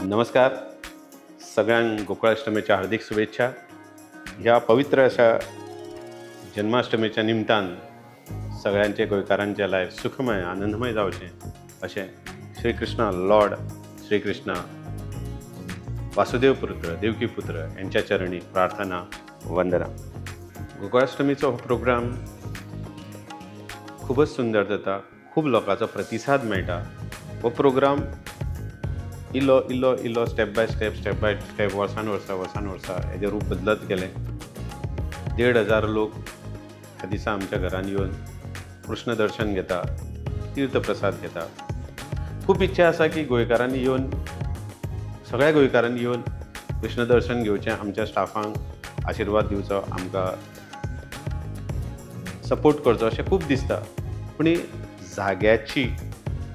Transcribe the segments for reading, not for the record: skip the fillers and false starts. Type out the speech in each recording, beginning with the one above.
नमस्कार सगळ्यांक गोकुळाष्टमीच्या हार्दिक शुभेच्छा. ह्या पवित्र अशा जन्माष्टमीच्या निमतान सगळ्यांचे गोंयकारांचे लायफ सुखमय आनंदमय जावचें अशें श्रीकृष्ण लॉर्ड श्रीकृष्ण वासुदेव पुत्र देवकी पुत्र यांच्या चरणी प्रार्थना वंदना. गोकुळाष्टमीचो हो प्रोग्राम खूबच सुंदर जाता, खूब लोकांचो प्रतिसाद मेळटा. हो प्रोग्राम इल्लो इल्लो इल्लो step by step step by step वर्सान वर्सा वर्सान वर्सा हेजें रूप बदलत गेलें. 1500 लोक ह्या दिसा आमच्या घरान येवन कृष्ण दर्शन घेता, तीर्थप्रसाद घेता. खूब इच्छा आसा की गोंयकारांनी येवन, सगळ्या गोंयकारांनी येवन कृष्ण दर्शन घेवचें, आमच्या स्टाफांक आशिर्वाद दिवचो, आमकां सपोर्ट करचो अशें खूब दिसता. पूण जाग्याची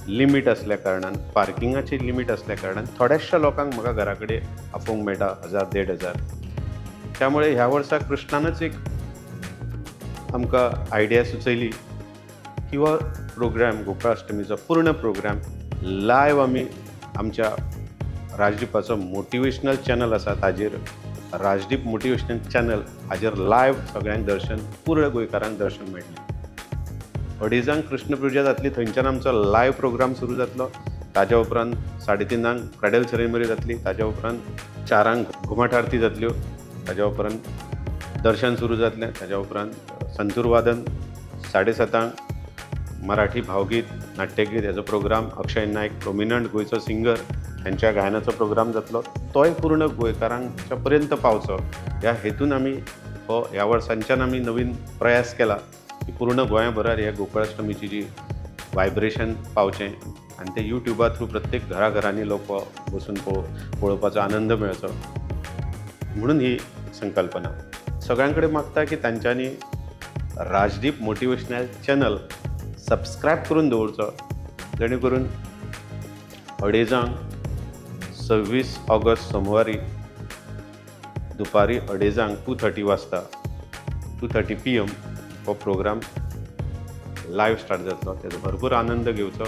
लिमीट आसल्या कारणान, पार्किंगाची लिमीट आसल्या कारणान थोड्याशा लोकांक म्हाका घरा कडेन आपोवंक मेळटा, 1000 1500. त्यामुळे ह्या वर्सा कृष्णानच एक आमकां आयडिया सुचयली की हो प्रोग्राम गोकुळाष्टमीचो पूर्ण प्रोग्राम लायव आमी आमच्या राजदीपाचो मोटिवेशनल चॅनल आसा ताजेर, राजदीप मोटिवेशनल चॅनल हाजेर लायव सगळ्यांक दर्शन, पूर्ण गोंयकारांक दर्शन मेळटलें. 2:30 कृष्ण पुजा जातली, थंयच्यान आमचो लायव प्रोग्राम सुरू जातलो. ताज्या उपरांत 3:30 क्रॅडल सेरेमनी जातली, ताज्या उपरांत 4 घुमट आरती जातल्यो, ताज्या उपरांत दर्शन सुरू जातलें, ताज्या उपरांत संतूर वादन, 7:30 मराठी भावगीत नाट्यगीत हेजो प्रोग्राम, अक्षय नायक प्रोमिनंट गोंयचो सिंगर हेंच्या गायनाचो प्रोग्राम जातलो. तोय पूर्ण गोंयकारांच्या पर्यंत पावचो ह्या हेतून आमी हो ह्या वर्सांच्यान आमी नवीन प्रयास केला की पूर्ण गोंयभरार ह्या गोकुळाष्टमीची जी वायब्रेशन पावचें आनी ते यूट्यूबा थ्रू प्रत्येक घराघरांनी लोक बसून पळोवपाचो आनंद मेळचो म्हणून ही संकल्पना. सगळ्यां कडेन मागता की तांच्यांनी राजदीप मोटिवेशनल चॅनल सबस्क्रायब करून दवरचो, जेणे करून 2:30 26 ऑगस्ट सोमवारी दुपारी 2:30 2:30 वाजता 2:30 PM हो प्रोग्राम लायव स्टार्ट जातलो. तेजो भरपूर आनंद घेवचो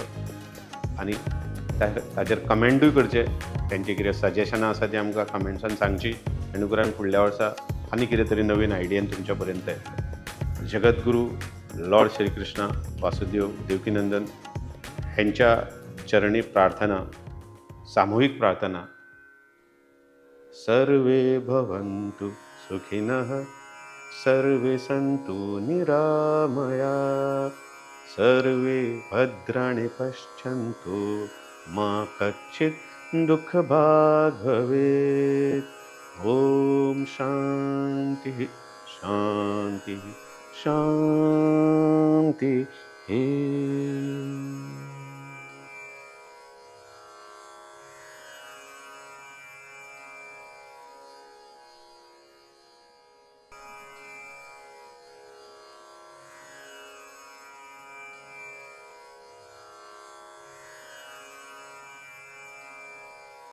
आनी ताजेर कमेंटूय करचे. तेंचे कितें सजेशनां आसा ती आमकां कमेंट्सान सांगची, जेणे करून फुडल्या वर्सा आनी कितें तरी नवीन आयडियान तुमच्या पर्यंत येतलें. जगद्गुरू लॉर्ड श्रीकृष्ण वासुदेव देवकीनंदन हेंच्या चरणी प्रार्थना, सामूहिक प्रार्थना. सर्वे भवन्तु सुखिनः, सर्वे सन्तु निरामया, सर्वे भद्राणि पश्यन्तु मा कच्चित् दुःखभाग् भवेत्. ॐ शान्तिः शान्तिः शान्तिः.